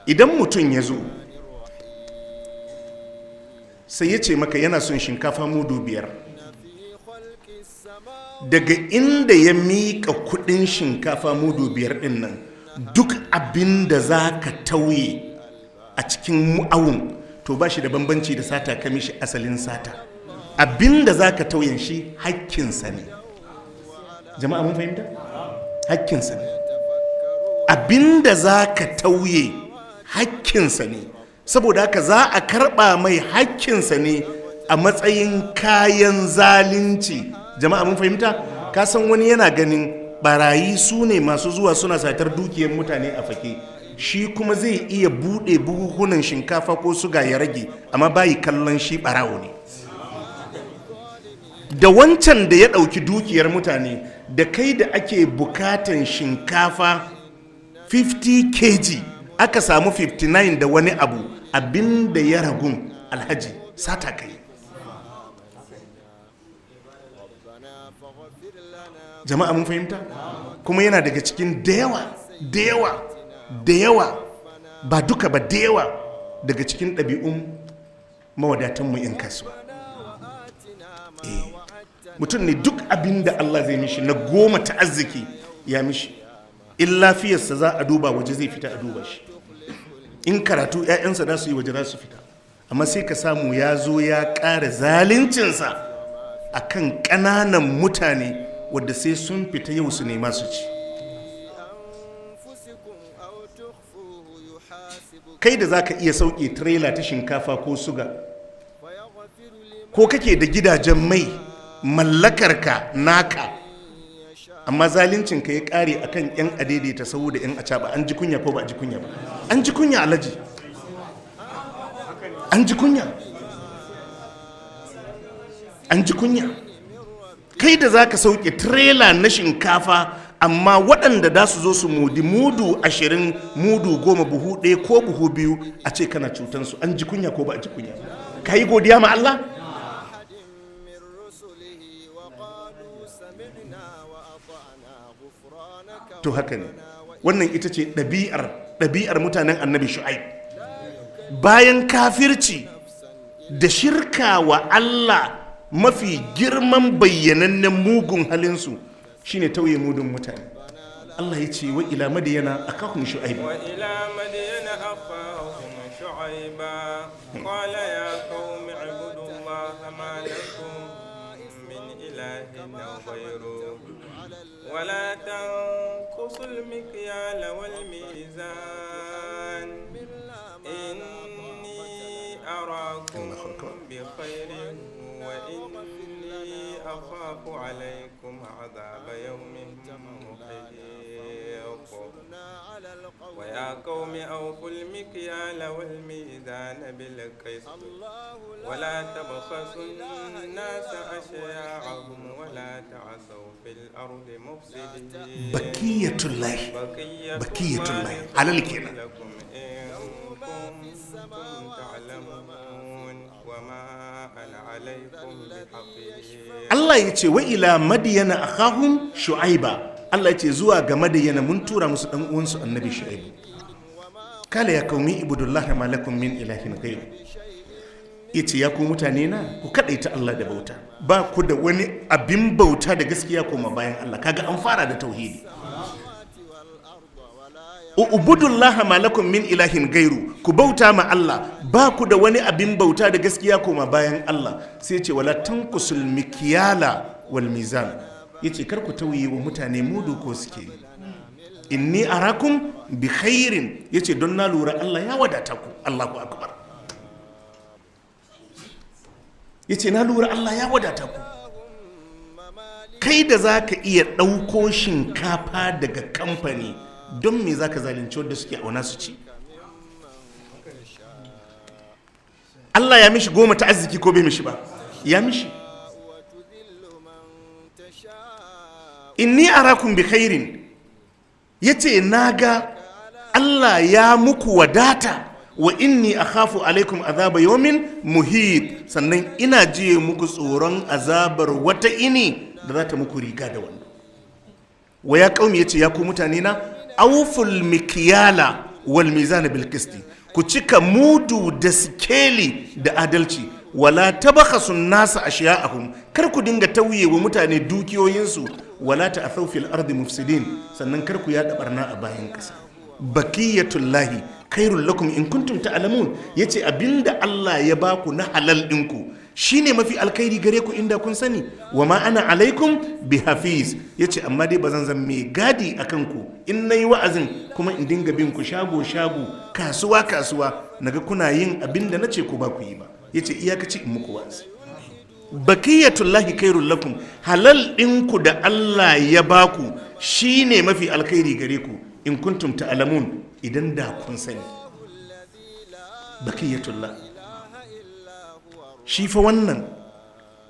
Idan mutum ya zo sai ya ce maka yana son shinkafa mudu 5, daga inda ya miƙa kuɗin shinkafa mudu 5 ɗin nan, duk abin da za ka tauye a cikin mu'awun to ba shi da bambanci da sata ka mishi asalin sata. Abin da za ka tauyen shi hakkinsa ne. Jama'a mun fahimta? Hakkinsa ne. Abin da za ka tauye hakkinsa ne. Saboda haka za a karɓa mai hakkinsa ne a matsayin kayan zalunci. Jama'a mun fahimta? Ka san wani yana ganin barayi su ne masu zuwa suna satar dukiyar mutane a fake. Shi kuma zai iya buɗe buhuhunan shinkafa ko suga ya rage, amma bayi kallon shi barawo ne. Da wancan da ya ɗauki dukiyar mutane, da kai da ake bukatan shinkafa 50 kg aka samu 59 da wani abu, abin da ya ragun alhaji sata kai. Jama'a mun fahimta? Kuma yana daga cikin da yawa, da yawa, da yawa, ba duka ba, da yawa daga cikin ɗabi'un mawadatanmu 'yan kasuwa. Mutum ne duk abin da Allah zai mishi na goma ta arziki ya mishi, in lafiyarsa za a duba waje zai fita a duba shi, in karatu 'ya'yansa za su yi waje za su fita, amma sai ka samu ya zo ya ƙara zaluncinsa a kan ƙananan mutane wadda sai sun fita yau su nema su ci. Kai da za ka iya sauke tirela ta shinkafa ko suga, ko kake da gidajen mai mallakarka naka, amma zaluncinka ya kare akan yan adaidaita sau da yan acaba. An ji kunya ko ba a ji kunya ba? An ji kunya alhaji, an ji kunya, an ji kunya. Kai da zaka sauke tirela na shinkafa, amma waɗanda da su zo su mudi mudu 20, mudu 10, buhu 1 ko buhu 2, a ce kana cutansu. An ji kunya ko ba a ji kunya? Ka yi godiya ma Allah. To haka ne, wannan ita ce ɗabi'ar mutanen annabi Shu'aib. Bayan kafirci da shirka wa Allah, mafi girman bayyanannen mugun halinsu shine tauye mudun mutane. Allah ya ce wa ila madiyana akahum shu'aib. Wa ila madiyana akhahum shu'aiba qala ya qaumi ibudullaha ma lakum min ilahin ghayruhu wa la tanqusul mikyala wal mizan inni arakum bi khairin wa inni akhafu alaykum adhaba yawmin muhit. ويا قوم أوفوا المكيال والميزان بالقسط ولا تبخسوا الناس أشياءهم ولا تعثوا في الأرض مفسدين. Bakiyatullahi بقية bakiyatullahi الله halal kenan. لكم إن كنتم تعلمون وما أنا عليكم بحفيظ. Allah ya ce wa ila madiyana akhahum shu'aiba. Allah ya ce zuwa ga Madiyana mun tura musu dan uwansu annabi Shu'aibu. Kala ya qaumi ibudullah ma lakum min ilahin ghayr. Yace ya ku mutane na, ku kadaita Allah da bauta, ba ku da wani abin bauta da gaskiya koma bayan Allah. Kaga an fara da tauhidi. Ubudullah ma lakum min ilahin gairu, ku bauta ma Allah, ba ku da wani abin bauta da gaskiya koma bayan Allah. Sai ce wala tanqusul mikyala wal mizan. Yace kar ku tauye wa mutane mudu ko suke. Inni arakum bi khairin. Yace don na lura Allah ya wadata ku. Allahu akbar. Yace na lura Allah ya wadata ku. Kai da zaka iya ɗauko shinkafa daga kamfani, don me zaka zalunci wanda suke auna su ci? Allah ya mishi goma ta arziki ko bai mishi ba? Ya mishi. Inni arakum bi khairin. Yace naga Allah ya muku wadata, wa inni akhafu alaikum azaba yawmin muhit. Sannan ina jiye muku tsoron azabar wata ini da za ta muku riga da wando. Wa ya qaumi, yace ya ku mutane na, awful mikyala wal mizana bil qisti. Ku cika mudu da sikeli da adalci. Wala tabakhasu nasa ashiya'ahum, kar ku dinga tauye wa mutane dukiyoyinsu. Wala ta'thaw fil ardi mufsidin, sannan kar ku yada barna a bayan kasa. Bakiyatullahi khairul lakum in kuntum ta'lamun, yace abinda Allah ya baku na halal ɗinku shine mafi alkhairi gare ku inda kun sani. Wa ma ana alaikum bi hafiz, yace amma dai bazan zan mai gadi akan ku in nayi wa'azin kuma in dinga bin ku shago shago, kasuwa kasuwa, naga kuna yin abinda nace ku ba ku yi ba. Yace iyakaci in muku wa'azi. Bakiyatullahi khairul lakum, halal ɗinku da Allah ya baku shine mafi alkhairi gare ku in kuntum ta'lamun, idan da kun sani. Bakiyatullah shi fa wannan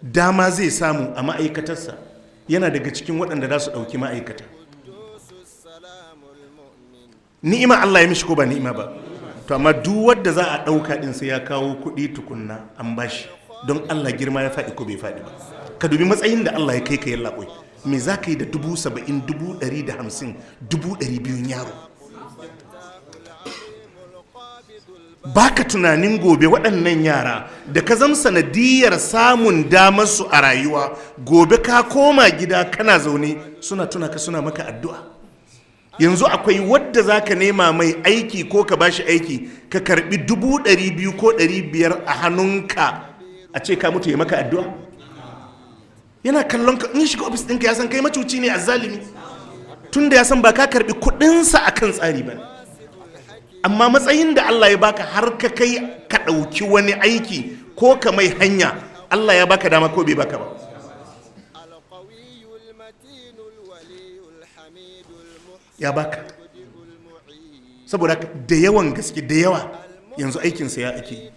dama zai samu a ma'aikatarsa, yana daga cikin waɗanda za su ɗauki ma'aikata. Ni'ima Allah ya mishi ko ba ni'ima ba? To amma duk wanda za a ɗauka ɗin sai ya kawo kuɗi tukunna an bashi. Don Allah girma ya faɗi ko bai faɗi ba? Ka dubi matsayin da Allah ya kai ka, yalla koi. Me za ka yi da 70,000, 150,000, 200,000 yaro? Baka tunanin gobe waɗannan yara da ka zam sanadiyar samun damar su a rayuwa, gobe ka koma gida kana zaune suna tuna ka, suna maka addu'a. Yanzu akwai wadda za ka nema mai aiki ko ka bashi aiki, ka karbi 200,000 ko 500 a hannunka, a ce ka mutu ya maka addu'a? Yana kallon ka in shiga ofis ɗinka, ya san kai macuci ne, azzalimi, tunda ya san ba ka karbi kuɗinsa akan tsari ba. Amma matsayin da Allah ya baka har ka kai ka ɗauki wani aiki ko ka mai hanya, Allah ya baka dama ko bai baka ba? Ya baka. Saboda da yawan gaske, da yawa yanzu aikinsa ya ake,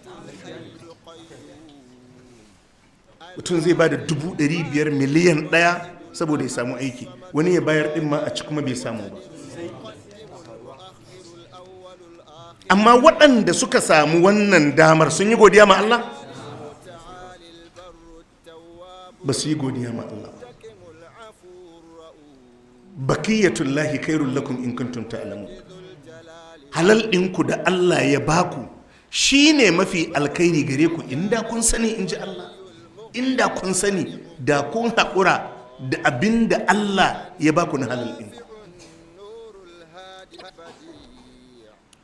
mutum zai ba da 500,000, 1,000,000 saboda ya samu aiki. Wani ya bayar ɗin ma a ci kuma bai samu ba. Amma waɗanda suka samu wannan damar sun yi godiya ma Allah? Ba su yi godiya ma Allah ba. Bakiyatullahi khairul lakum in kuntum ta'lamun. Halal ɗinku da Allah ya baku shine mafi alkhairi gare ku inda kun sani, in ji Allah. Inda kun sani da kun haƙura da abin da Allah ya baku na halal ɗinku.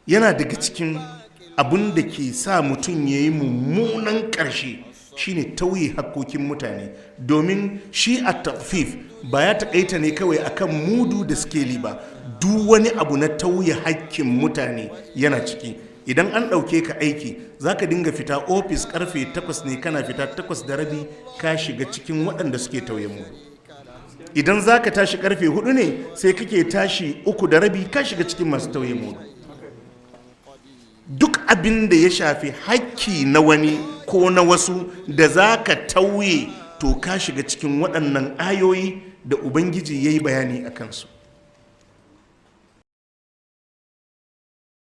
Yana daga cikin abin da ke sa mutum ya yi mummunan ƙarshe shine tauye hakkokin mutane. Domin shi a tafif ba ya taƙaita ne kawai akan mudu da skeli ba, duk wani abu na tauye hakkin mutane yana ciki. Idan an ɗauke ka aiki, za ka dinga fita ofis karfe 8 ne, kana fita 8:30, ka shiga cikin waɗanda suke tauye mudu. Idan za ka tashi karfe 4 ne, sai kake tashi 3:30, ka shiga cikin masu tauye mudu. Duk abin da ya shafi hakki na wani ko na wasu da za ka tauye, to ka shiga cikin waɗannan ayoyi da Ubangiji ya yi bayani a kansu.